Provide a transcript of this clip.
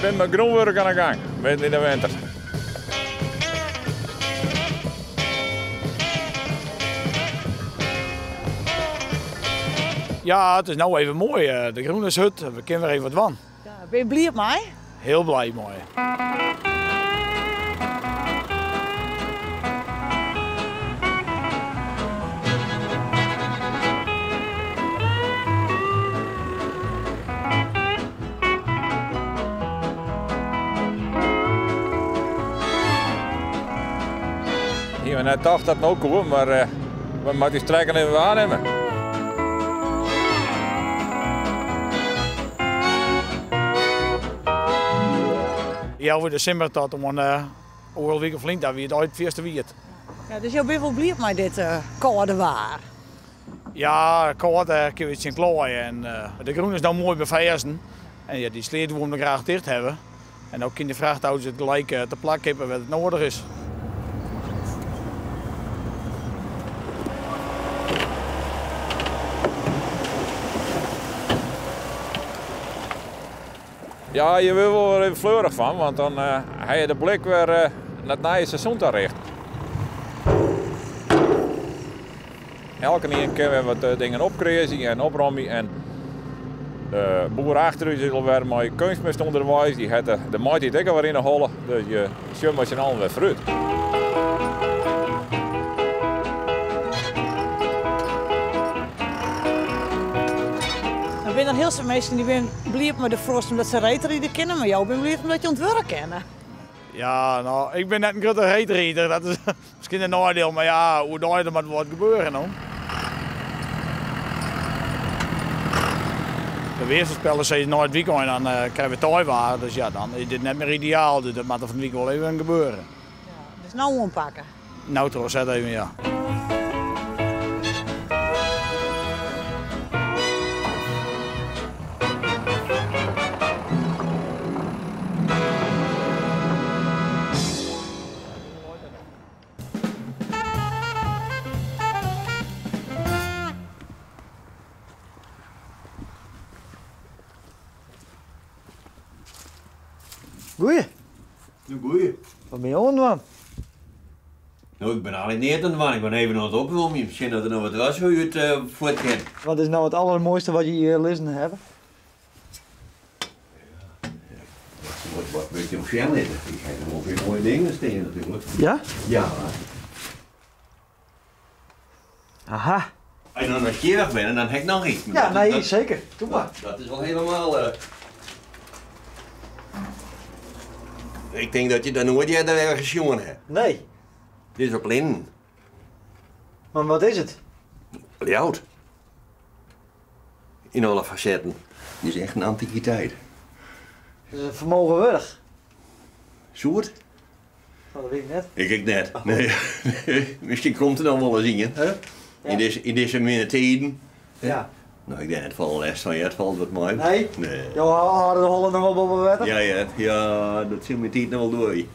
bin mei grûnwurk oan 'e gang, midden yn de winter. Ja, it is no even moai. De grûn is hurd, we kinne wer even wat dwaan. Ja, bin je bliid mei? Hiel blij mei. Hie we net tocht dat it no koe, mar we moatte ús trekken even waarnimme. Healwei de simmer tot oan oardel wike ferlyn ta wie it altyd fierste wiet. Ja, dus jo binne wol bliid mei dit kâlde waar? Ja, kâld dêr kinne we tsjin klaaie en de grûn is no moai beferzen en ja, dy sleat woene we graach ticht hawwe. En no kinne de frachtauto's it gelyk te plak kippe wêr't it noadich is. Ja, je wurde wol wer even fleurich fan, want dan ha je de blik wer nei it nije seizoen ta richte. Elkenien kin wer wat dingen opkreazje en opromje en de boer achter ús is alwer mei keunstmest ûnderweis. Dy hat de maitiid ek alwer yn 'e holle, dus je sjogge mei syn allen wer foarút. Der binne noch hiel soad minsken dy binne bliid mei de froast omdat se reedride kinne, mar jo binne bliid omdat je oan it wurk kinne. Ja, no, ik bin net in grutte reedrider, dat is miskien in neidiel, mar ja, oerdei der moat wat gebeuren no. De weerfoarspeller sizze nei it wykein dan krije we teiwaar, dus ja, dan is dit net mear ideaal, dus dat moat der fan 't wike wol even gebeuren. Ja, dus no oanpakke. No trochsette even, ja. Goeie. Goeie. Wat binne jo oan it dwaan? No, ik bin eigentlik neat oan it dwaan. Ik bin even oan it opromjen, sjen oft der noch wat rotsoai út fuort kin. Wat is no it allermoaiste wat je hjir lizzen hawwe? Wat, wat wol ik jo sjen litte? Ik ha der wol in pear moaie dingen stean natuerlik. Ja? Ja. Aha. As je noch nijsgjirrich binne, dan ha ik noch iets. Ja, nee, seker. Doe mar. Dat is wol helemaal. Ik tink dat je dat noait earder ergens sjoen ha. Nee. Dit is op linnen. Mar wat is it? Ljouwert. Yn alle fasetten. Dit is echt in antikiteit. Dit is in fermogen wurdich. Soe it? No, dat wit ik net. Ik ek net. Nee. Miskien komt der noch wol ris ien. Hè? Yn dizze, yn dizze minne tiden. Ja. No, ik ha net folle lêst fan, hear. It falt wat mei. Nee? Nee. Jo hâlde de holle noch wol boppe wetter? Ja, hear. Ja, dat sil myn tiid noch wol duorje.